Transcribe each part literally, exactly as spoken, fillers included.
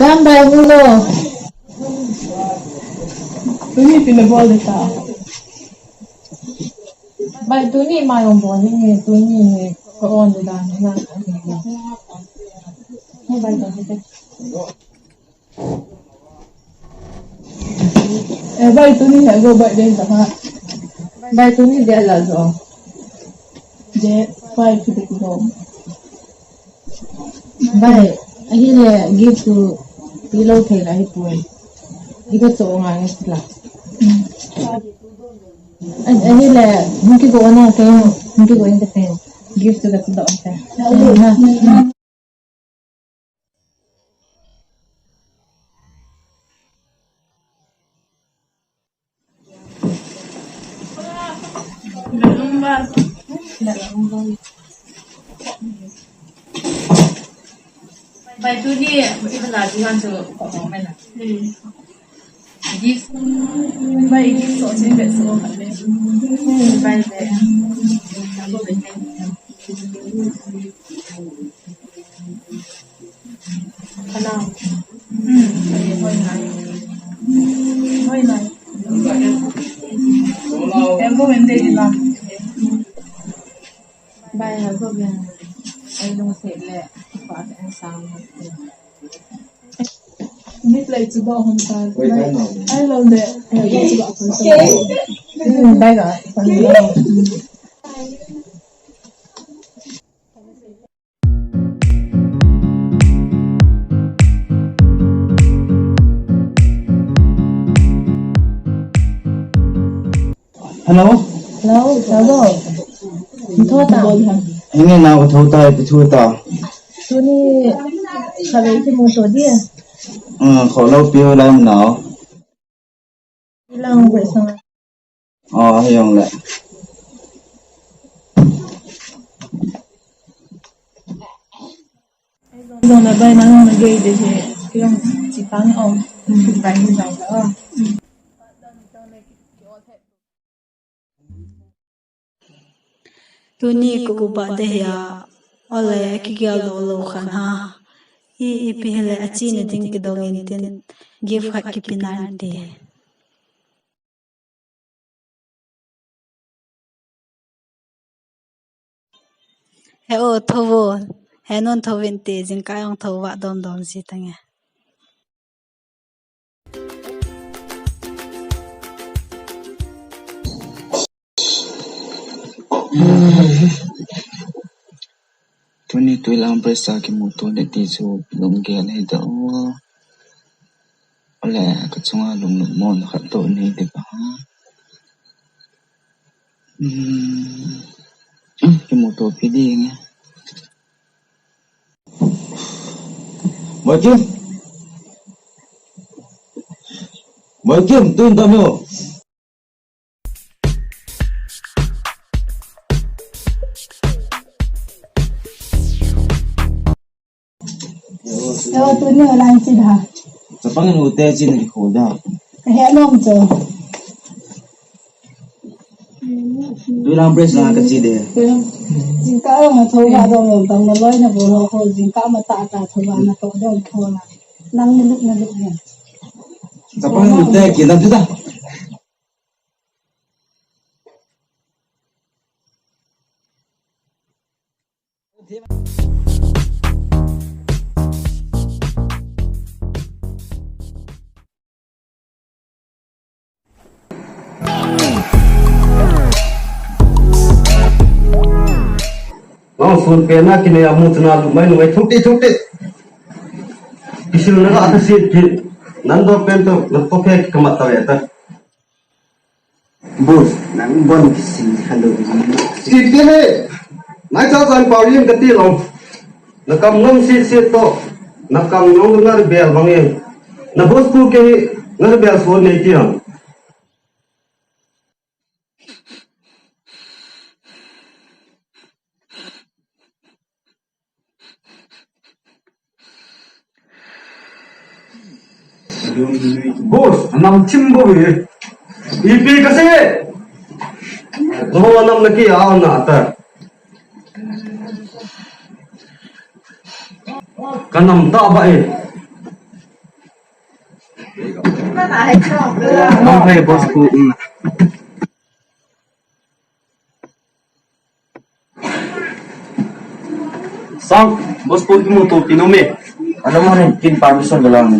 Tam bai mu lo. Tuni pina bol de ta. Bai tuni mai ong bol ni tuni ni ko on de da na. Ni bai to de. Eh, bai tuni he go bai de ta ha. Bai tuni de la zo. De bai ki de go. Bai, ahile gift chu pilou thei la hi poi. Iga cho nga nge sila. Ah, ahile, hung kigo na ke, hung kigo in ka te. Gift chu ka chu do te. Bai tuni, iba la di han chu ko mo mai la. Gift. Bai gift so sin be so ka le. Bai be. Na ko be ne. Hello. Hmm. Hoi nai. Hoi nai. Em bo em de di la. Bai ha go ben. Ai long se le. Pa en sang. Mit lai chu do hon ta. Ai long de. Ai long de. Ai long chu ba kon sa. Hmm, bai ga. Hello. Hello, Sabo. Tho ta. Hinge na ko tho ta, ipi thu ta. Tuni khalei kimuto dia. Hmm, kho lo piu lam nao. Ilang ko sang. Oh, hiyong le. Dong le bai nang na gei de he. Kiyong chikang ong. Bai ni dong le. Tuni ka upa de hia, ole kigel doh lou khan ha. I, ipi hile achena ding kidong intin, gift khat kipe nante. He o, tho vo. He non tho vinte, jingkah jong tho va dom dom ji tange. Tuni Tuilang Press a kimuto le ti chu lunggel hita o. Ole, ka chunga lungnop mo na khat to nei te pa. Hmm. Hmm, kimuto pi ding e. Boikim. Boikim, tun ta mo. Yo, tuni online chi da. Chapang nu te chin ki khu da. Ka he nom cho. Tuilang Press na ka chi de. Jingkah ma tho ba dong lo dong na loi na bo lo ho jingkah ma ta ta tho ba na to dong tho na. Nang ni luk na luk ne. Chapang nu te ki na tu da. Nang sun pen na kine amu chuna lu mai nu mai thuti thuti. Kisil na ka si ki nan do pen to na to ke ka mat ta ve ta. Boss, nang bon kisin khalou. Siti he. Nai cha chan pau yin ka ti lo. Na kam ngam si si to. Na kam ngam na bel bang e. Na boss pu ke na bel so nei ti ang. Boss, anam chim bo be. Ipi ka se. Ho anam na ki a na ta. Ka nam ta ba e. Nang hoi boss pu, um. Sang, boss pu kimuto pi nom e. Ano mo ni kin permission galang.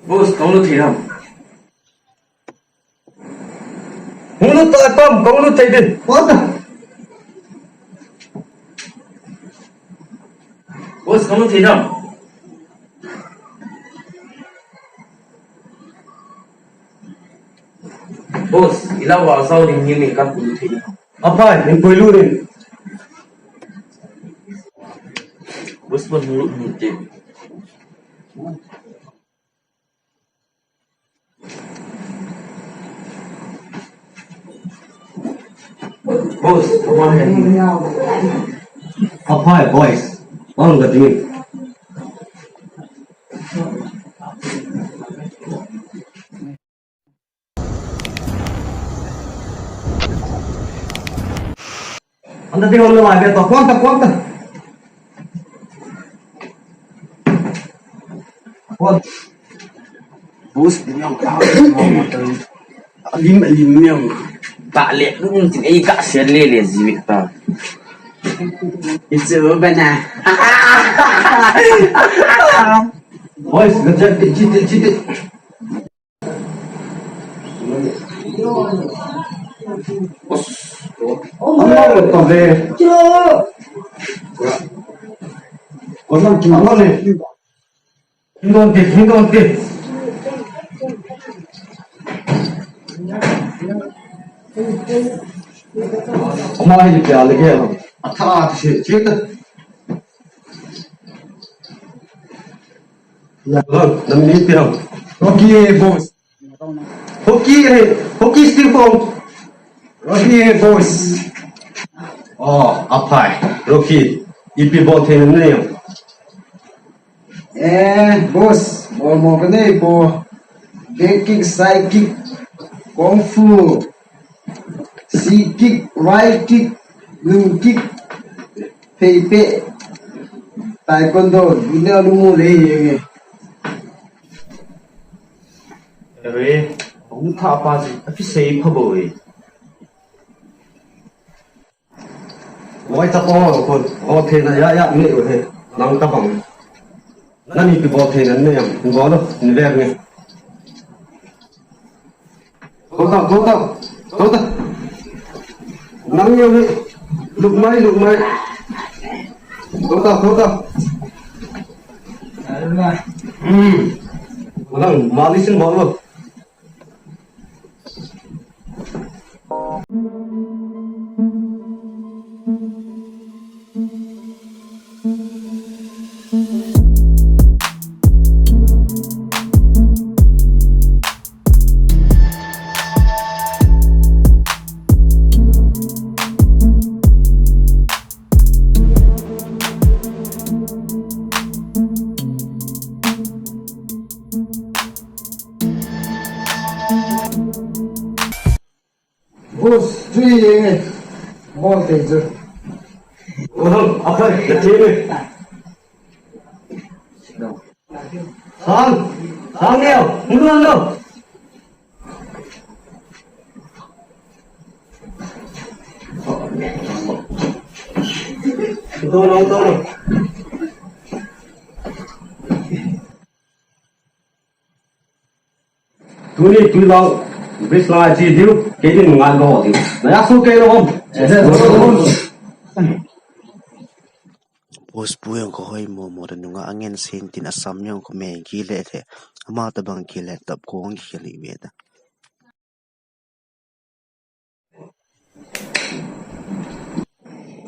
Boss, kong lu thei nam. Hung lu ta pam, kong lu thei din. What the? Boss, kong lu thei nam. Boss, ila wa sao ding ni ni ka kong lu thei nam. Apai, hin koi lu din. Boss, boss, hung lu thei. Boss, come on. Apai, boys. On the team. Anda di holo mai beto, conta, conta. Conta. Boss, di yang kau. Alim, alim yang. Tak lek dun tin ei ka sen le le jiwit ta. It's over na. Boys, ngajak chiti chiti. Ano to ve? Ko lang kina mo ne. Hindon ti, hindon ti. Mai ni pya lege. Atha ti se chita. Nang, nang ni pirang. Rocky boss. Hockey, eh, hockey stick form. Rocky boss. Oh, apai. Rocky. Ipi bol thei nam nei am? Eh, boss. Bol mo ka nei bol. Back kick, side kick, kung fu. Sea kick, wide kick, nung kick, peipe, taekwondo, duna lumu le ye. Ere, hung tha pa si, api sei pha bo e. Wai ta ko ko, o the na ya ya me o he, nang ta bang. Nani pi bol thei nam nei am, bol lo, ni ver ni. Kota, kota, kota. Nang yo ni, luk mai, luk mai. Kota, kota. Hmm. Nang, malisin bol lo. Boss, three yenge. Bol te chu. Boss, apai, the team. Sang, sang neo, mulu lo. Tolo, tolo. Tuni tui lang, bridge lang a chi diu, kei din ngan lo diu. Na ya su kei lo om. Boss pu jong ka hoi mo mo da nunga angen sin tin asam jong ka me gile the. Ama ta bang gile tap ko ang gile ve da.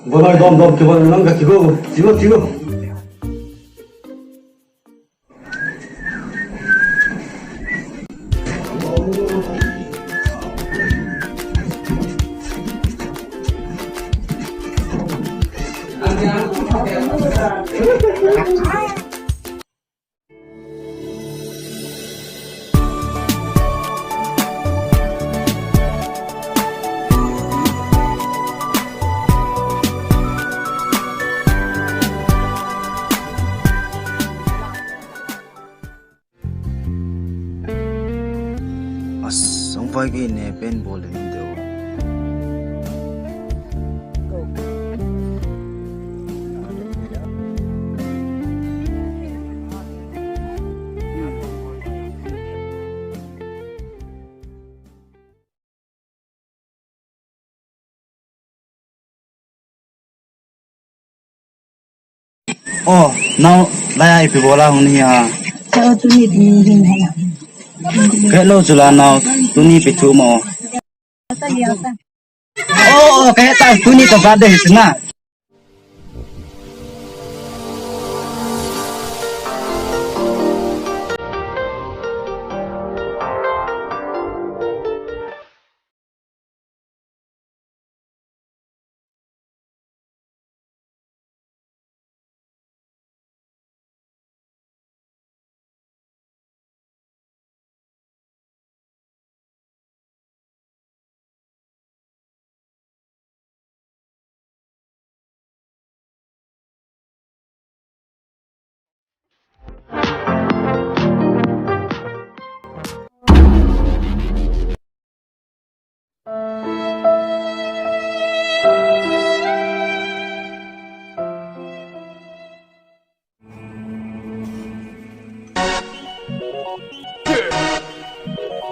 Bolai dom dom kibol nang ka kigo, kigo, kigo. Koi ki ne pen bol le ni do. Oh, nao, laiya ipi bola hung ni ha. Chao tuni tuni hin hala. Kalo chula nao, tuni pi thu mo. Oh, oh, kaya ta tuni to birthday hi na.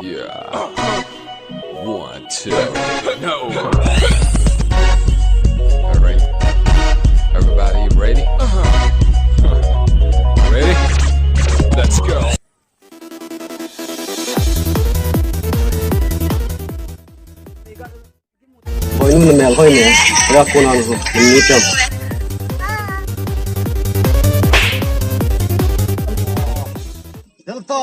Yeah. One, two. No. All right. Everybody ready? Uh-huh. Ready? Let's go. Boinu na mel hoi ne, ra ko na ho, ni tam. Del to.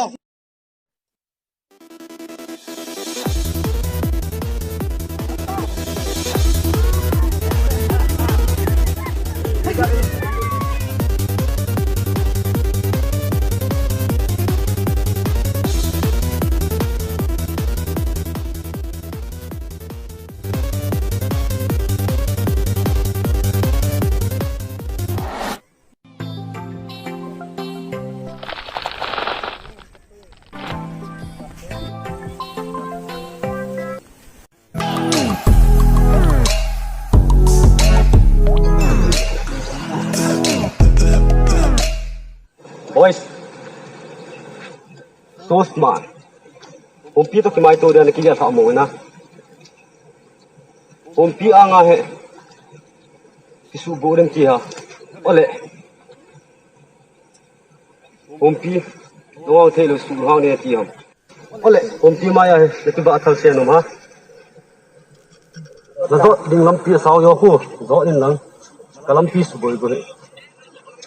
Boys, toast man. Pumpi to kimai to dia na kija sa mo na. Pumpi anga he. Kisu bo dem ti ha. Ole. Pumpi. Lo thei lo su hang ne ti ham. Ole, pumpi maya he. Ti ba thal se no ma. La zo ding lampi sao yo khu. Zo ding lang. Ka lampi su boi boi.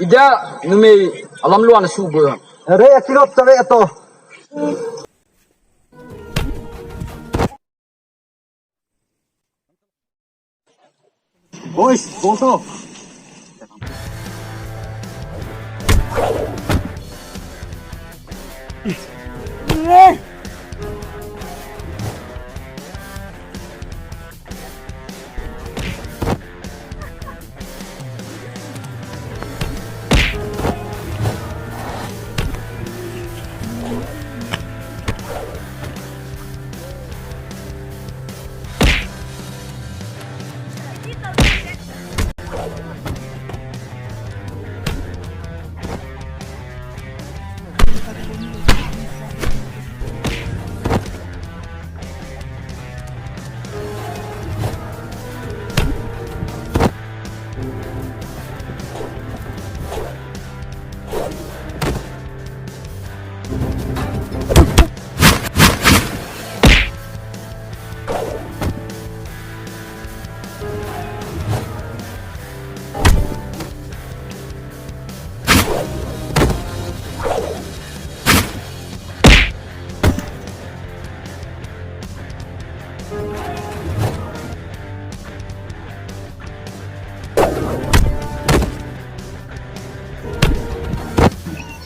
Ida numei alam luan su boi. Re, akilop tare to. Boys, go to.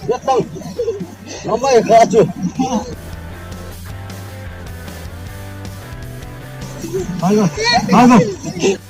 Yatang. Namai kha chu. Bye, bye. Bye, bye.